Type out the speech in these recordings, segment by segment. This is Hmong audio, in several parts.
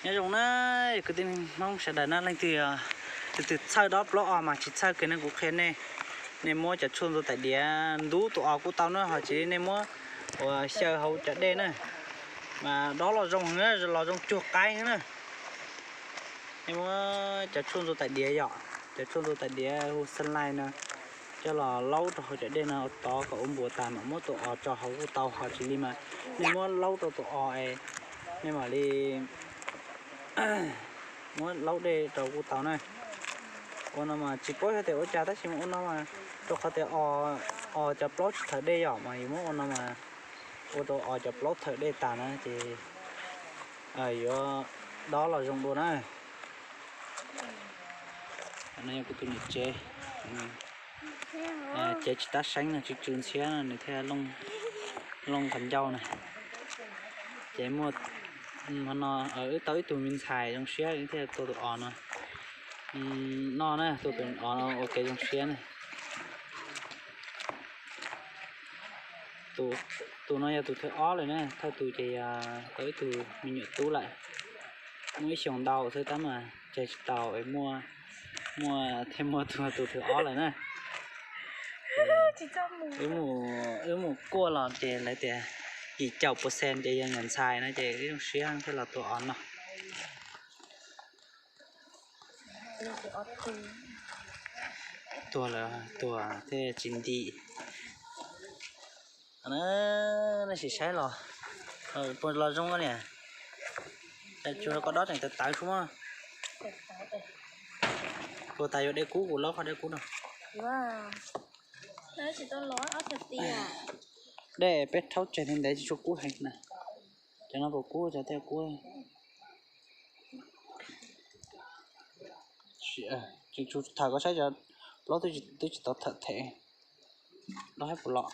Nyob zoo na, kwv tij Hmoob sawv daws na, leej twg, leej twg txhawj dob plaub os mas tsis txhawj kiag ne, kuv qhia nej, nej muab cov tshuaj ntxuag tais diav ntub tus os kuj tau na, ho tsis li nej muab ua xyaw hauv cov dej na, mas dob los zoo heev na, los zoo cuag qaib na. Nej muab cov tshuaj ntxuag tais diav yom, cov tshuaj ntxuag tais diav hu xeeb laij no, coj los laub rau hauv cov dej no tod kom ua npuas tas mam muab tus os tso hauv kuj tau, ho tsis li mas nej muab laub rau tus os es nej mam li muab laub dej rau kuj tau na. Ua no mas tsis paub hais tias ua cas tab sis mas ua no mas rau qhov tias os cov plaub tsis thawm dej yom, mas yus muab ua no mas ua rau os cov plaub thawm dej tas na ces yuav dob los zoo dua na. No yog kuv tus niam tsev, tsev tsis tab seeb no, tsw tsw ntxhiab no nws thiaj looj qhov ncauj na. Ces muaj, no wb tau ib tug me ntxhais zoo siab thiaj tua tus os no noj na, tua tus os no ua kev zoo siab na. Tus no yog tus thawj ob lawm na, thawj tus ces yog tau ib tug me nyuam tub lawm. Muaj ib xyoos ntau xwb tab mas tseg tsis tau, muaj, muaj thiaj muaj tus, tus thawj ob lawm na. Wb mus kuaj los ces lawv tias yim caum percent ces yog nyuam ntxhais no ces wb zoo siab thiaj los tua os no. Tuag lawm, tuag thiaj tsis nti. Nej sim saib los, puas los zoo niam? Tsuas koj dob tseem tawv tawv xwb mas. Puas tas yuav dej kub, kuv laub qhov dej kub no. Dej peb rhaub tseg ntev tsis tshua kub heev na. Cov no puas kub, cov thiaj kub. Thawm koj saib cov plaub twb tsis tau thawm them, dob haib puas los.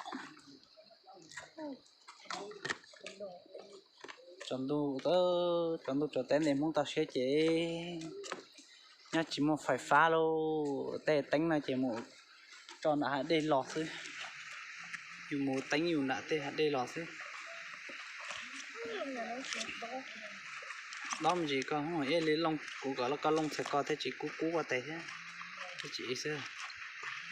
Tsaus ntuj, tsaus ntuj tsaus teb ntev Hmoob tau siab ces nyob tsis muaj fais fab lauj, tej teeb no ces mus tso nram hav dej los xwb. Yus mus teeb yus nram tej hav dej los xwb. Dob me ntsis koj ib li looj, kuv kom koj looj txhais ko thiaj tsis kub kub ua tes thiab, thiaj tsis xwb.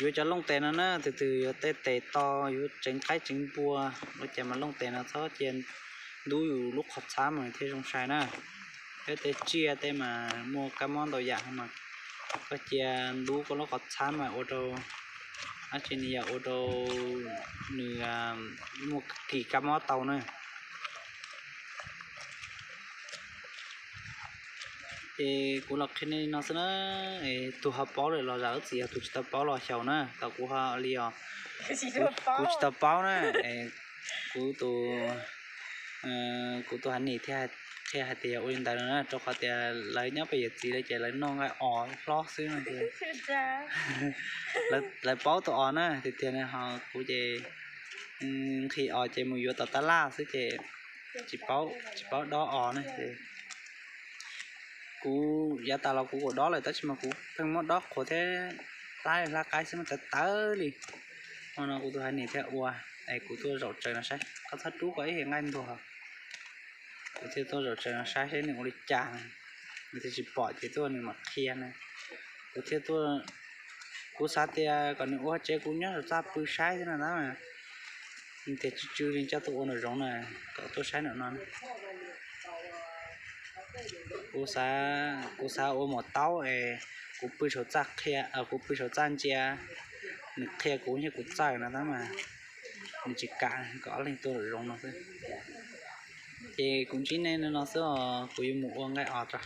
Yuav cov looj tes no na, tus twg yuav tej tes to, yuav tseev qaib tseev npua ua cas mas looj tes no txhob cia ntub yus lub qhov txhab mas thiaj zoo sai na. Peb tej tsiaj tej mas muaj kab mob ntau yam mas koj cia ntub koj lub qhov txhab mas ua rau, dab tsi nws yog ua rau nws muaj kis kab mob tau na. Ces kuv los qhia nej li no xwb na, tus ho paub lawm los zam lub txim, yog tus tsis tau paub los xyaum na, tau kuv ho li os. Kuv tsis tau paub na, kuv tus, kuv tus hav nim thiaj qhia hais tias yog ua li ntawd no na, rau qhov tias lawv nyob pem yawm txiv lawm ces lawv noj nqaij os hlob xwb no ces lawv paub tus os na, tiag tiag ho kuv ces nqhis os ces mus yuav tom tab laj xwb ces tsis paub, tsis paub dob os na ces kuv yav tas los kuv kuj dob lawm tab sis mas kuv pheej muab dob qhuav thiab hlab hlab qaib xwb, muab tawv tawv li. Hmo no kuv tus hav nim thiaj ua, es kuv tuaj zaum tsaws no saib, koj txhob rub koj ib hais nqaij ntuag. Kuv thiaj tuaj zaum tsaws no saib seb nws ua li cas, nws thiaj tsis pom ces tuaj nws mam qhia na. Kuv thiaj tuaj, kuv xav tias kom nws ua tsev kuv nyob saum txaj pw saib xwb no na. Nws tias tsw tsw li coj tuaj ua nraum zoov na, kom tuaj saib nraum no. Kuv xav, kuv xav ua maum taub es kuv pw saum txaj qhia, kuv pw saum txaj ntsia, nws qhia kuv thiab kuv txawj no tab mas nws tsis kam, kom ob leeg tuaj nraum zoov no xwb. Ces kuv ntsib nej no xwb os, kuv yuav mus ua nqaij os tso.